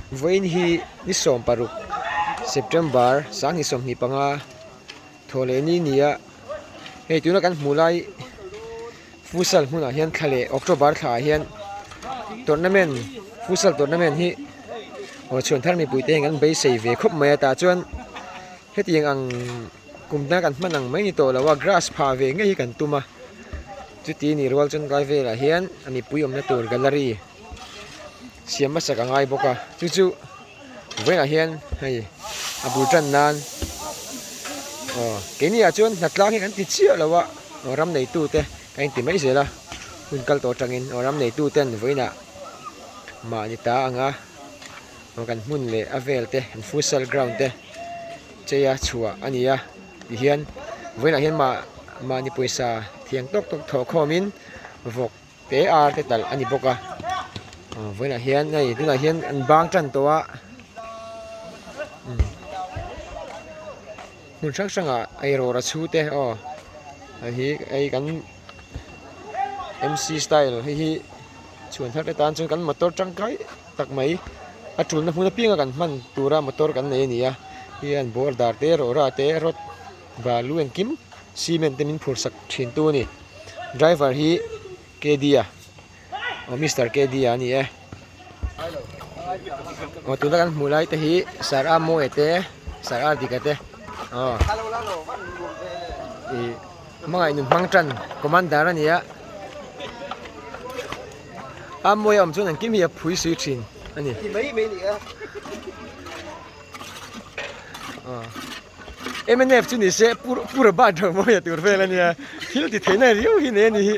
Vawiin hi ni 16 September 2025 thaw leh ni ni a hei tuna kan hmuh lai futsal hmunah hian thla leh October thla ah hian tournament futsal tournament hi aw chhuan thar mipui te hian kan beisei ve khawp mai a tah chuan hetiang ang kum danga kan hman ang mai ni tawh lo a grass phah ve ngei hi kan tum a chuti nih rual chuan tlai velah hian a mipui awmna tur gallery siam hmasak a ngai bawk a chu chu vawiinah hian hei a bul tan nan aw keini ah chuan hnatlang hi kan ti chiah lo a aw ram neitu te kan inti mai zel a hun kal tawh atangin aw ram neitu ten vawiinah mahni ta ang a aw kan hmun leh a vel te an futsal ground te chei a chhuah a ni a tihian vawiinah hian mah mahni pawisa thiang tawk tawk thawh khawmin vawk te ar te talh a ni bawk a aw vawiinah hian hei tunah hian an bang tan tawh a hmun hrang hrangah eirawr a chhu te aw hei hi hei kan M_C style hei hi chhuan thar te tan chuan kan motor tangkai tak mai a tulna hmun apianga kan hman tura motor kan nei a ni a hian border te rawra te rod balu engkim cement te min phur sak thin tu a ni driver hi K_D a aw mister K_D a ni e aw tuna kan hmuh lai te hi sir a mawi te sir a dika te aw ih hmangaih nun hmang tan commander a ni a a mawi a awm chuan engkim hi a phui sui thin a ni. Mnf chu ni se pura bat rang mawi a tur vel a nia thil ti theihna riau hi nei a ni hi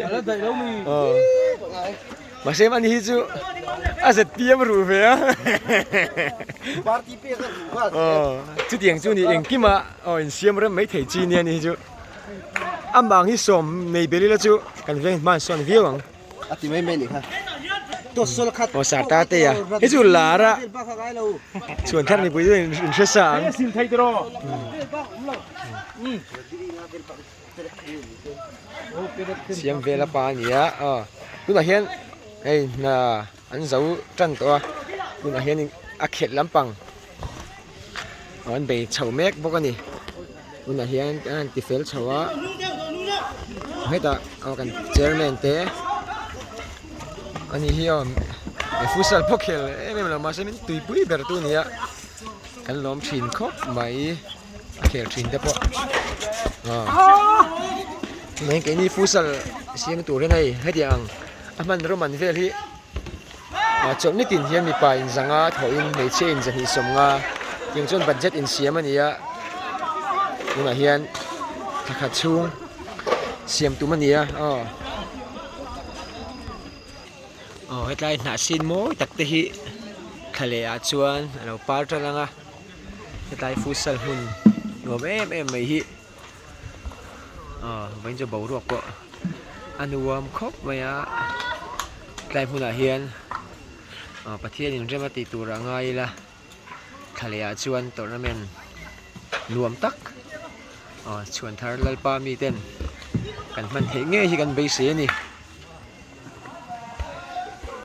mahse ani hi chu a zpm ruh ve a chutiang chu ni engkima aw insiam rem mai thei chi nia ni hi chu amah ang hi sawm nei bel ila chu kan veng hman sawn viau ang. A ti mai mai ni kha. Aw Sarta te a hei chu lar a chhuan thar mipui chu in hre sa ang. Siam vel a pa a ni a aw tunah hian hei hna an zo tan tawh a tunah hian a khelh lampang an bei chho mek bawk a ni tunah hian an han ti fel chho a hetah aw kan chairman te ani hi aw futsal pawh khel em em lo mahse min tuipui ber tu a ni a kan lawm thin khawp mai a khel thin te pawh aw tunah hian keini futsal siam tur hian hei hetiang ang a hmanraw man vel hi. Ah chawlh nitin hian mipa in zanga thawhin hmeichhia in zahnih sawmnga tiang chuan budget insiam a ni a tunah hian thla khat chhung siam tum a ni a aw aw hetlai hnah sin mawi tak te hi thla leh ah chuan a lo par tan ang a hetlai futsal hmun nuam em em mai hi. Aw vawiin chu boruak pawh a nuam khawp mai a tlai hmunah hian aw Pathian in rem a tih tur a ngai ila thla leh ah chuan tournament nuam tak aw chhuan thar Lalpa mi ten kan hman theih ngei hi kan beisei a ni.